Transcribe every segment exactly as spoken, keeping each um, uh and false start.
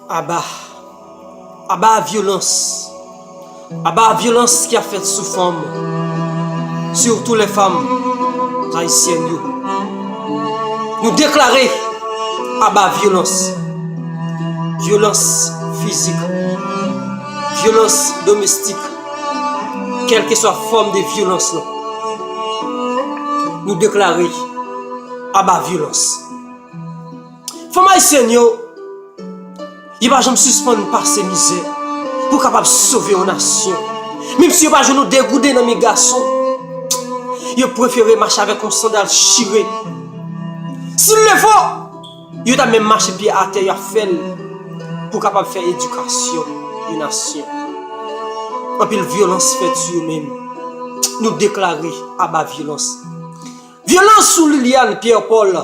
Aba, aba vyolans, aba vyolans ki ap fèt sou fanm, surtout les femmes haïtiennes yo. Nou deklare aba vyolans, vyolans fizik, vyolans domestik, kèlkeswa fòm de vyolans lan. Nou deklare aba vyolans. Fanm ayisyèn yo, yo pa janm sispann pase mizè pou kapab sove yon nasyon. Menm si yo pa jwenn yon degouden nan men gason, yo prefere mache avèk yon sandal chire. Si l leve, yo ta menm mache pye atè, y ap fè l pou kapab fè edikasyon yon nasyon. Anpil vyolans fèt sou yo menm. Nou deklare aba vyolans. Vyolans sou Liliane Pierre Paul.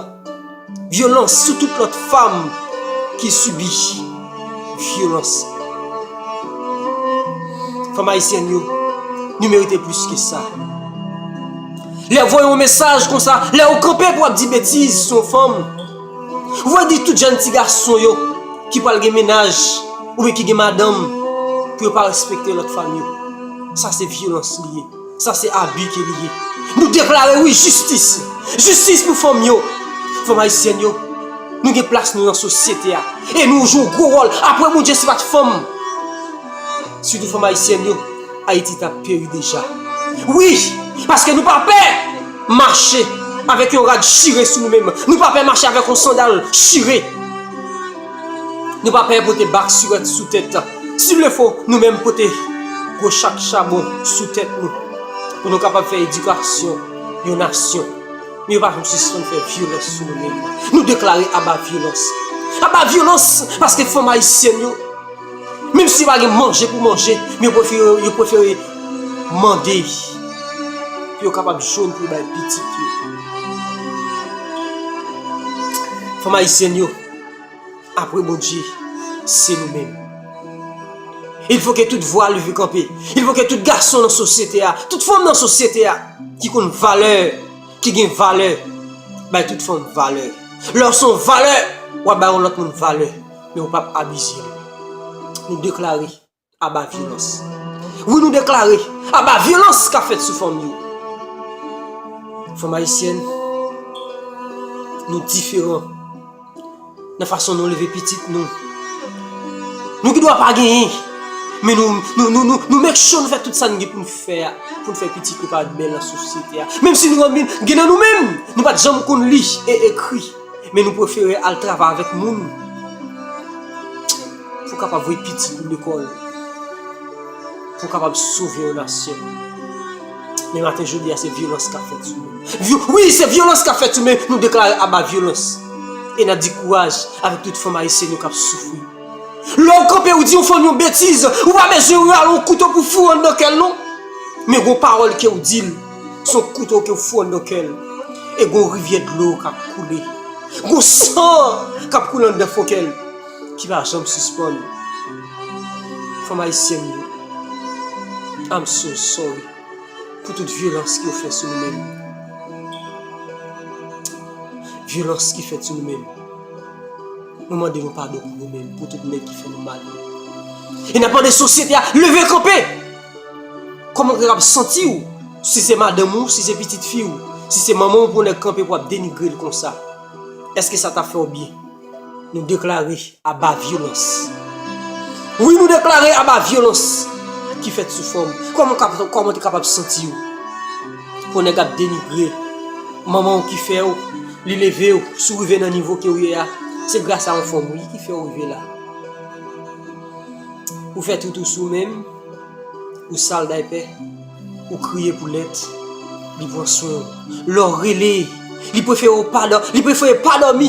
Vyolans sou tout lòt fanm ki sibi vyolans. Fanm ayisyèn yo, nou merite plis ke sa. Lè w voye yon mesaj konsa, lè w kanpe pou w ap di betiz sou yon fanm, ou voye di tout jèn ti gason yo ki pral gen mennaj oubyen ki gen madanm pou yo pa respekte lòt fanm yo. Sa se vyolans li ye. Sa se abi ke li ye. Nou deklare wi jistis. Jistis pou fanm yo. Fanm ayisyèn yo, nou gen plas nou nan sosyete a. E nou jwe yon gwo wòl. Apre Bondye, si pa t fanm, sitou fanm ayisyèn yo, Ayiti t ap peri deja. Wi, paske nou pa pè mache avèk yon rad chire sou nou menm. Nou pa pè mache avèk yon sandal chire. Nou pa pè pote bak siwèt sou tèt. Si l fo, nou menm pote gwo chak chabon sou tèt nou pou nou kapab fè edikasyon yon nasyon. Men yo pa janm sispann fè vyolans sou nou menm. Nou deklare aba vyolans. Aba vyolans, paske fanm ayisyèn yo, menm si yo pa gen manje pou manje, men yo prefere, yo prefere mande pou yo kapab jwenn pou yo bay pitit yo. Fanm ayisyèn yo, apre Bondye, se nou menm. Il faut que tout vwa leve kanpe. Il faut que tout gason nan sosyete a, tout fanm nan sosyete a, ki konn valè, ki gen valè, bay tout fanm valè. Lè w se yon valè, w ap bay yon lòt moun valè, men w p ap abize l. Nou deklare aba vyolans. Wi, nou deklare aba vyolans k ap fèt sou fanm yo. Fanm ayisyèn, nou diferan nan fason nou leve pitit nou. Nou gen dwa pa genyen, men nou, nou, nou, nou, nou make sure nou fè tout sa nou gen pou nou fè a, pou nou fè pitit nou parèt bèl nan sosyete a. Menm si nou gen nan nou menm, nou pa t janm konn li e ekri, men nou prefere al travay avèk moun pou kapab voye pitit nou lekòl, pou kapab sove yon nasyon. Men maten jodi a, se vyolans k ap fèt sou nou. Vyo-, wi, se vyolans k ap fèt sou nou, men nou deklare aba vyolans. E n ap di kouraj avèk tout fanm ayisyèn yo k ap soufri. Lè w kanpe, ou di yon fanm yon betiz, ou pa bezwen rale yon kouto pou foure anndan kè l, non. Men gon pawòl ke w di l, se yon kouto ke w foure anndan kè l. E gon rivyè dlo k ap koule. Gon san k ap koule anndan fon kè l, ki pa janm sispann. Fanm ayisyèn yo, I'm so sorry pou tout vyolans ke w fè sou nou menm. Vyolans ki fèt sou nou menm. Nou mande nou padon pou nou menm, pou tout nèg ki fè nou mal yo. E n ap mande sosyete a leve kanpe. Kòman w kapab santi w si se madanm ou, si se pitit fi w, si se manman w pou yon nèg kanpe pou ap denigre l konsa? Èske sa t ap fè w byen? Nou deklare aba vyolans. Wi, nou deklare aba vyolans ki fèt sou fanm. Kòman w kap-, kòman w te kapab santi w pou yon nèg ap denigre manman w ki fè w, li leve w, si w rive nan nivo ke w ye a, se gras a yon fanm, wi, ki fè w rive la. Ou fè tout ou sou menm, ou sal daypè, ou kriye pou lèt, li pran swen w. Lè w rele, li prefere w pa dò-, li prefere pa dòmi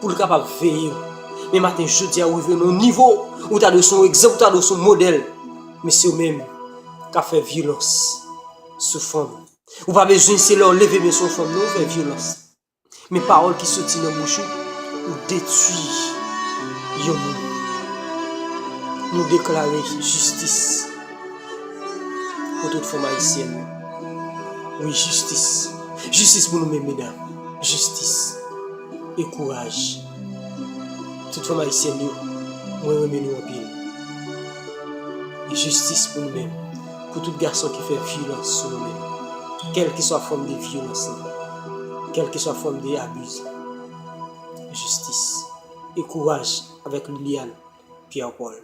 pou l kapab veye w. Men maten jodi a, ou rive nan yon nivo, ou ta dwe se yon egzanp, ou ta dwe se yon modèl. Men se w menm k ap fè vyolans sou fanm. Ou pa bezwen se lè w leve men sou yon fanm, non, ou fè vyolans. Men pawòl ki soti nan bouch ou, ou detwi yon moun. Nou deklare jistis pou tout fanm ayisyèn yo. Wi, jistis. Jistis pou nou menm, medam. Jistis. E kouraj. Tout fanm ayisyèn yo, Mwen renmen nou anpil. E jistis pou nou menm, pou tout gason ki fè vyolans sou nou menm. Kèlkeswa fòm de vyolans lan, kèlkeswa fòm de abiz. Jistis. E kouraj avèk Liliane Pierre Paul.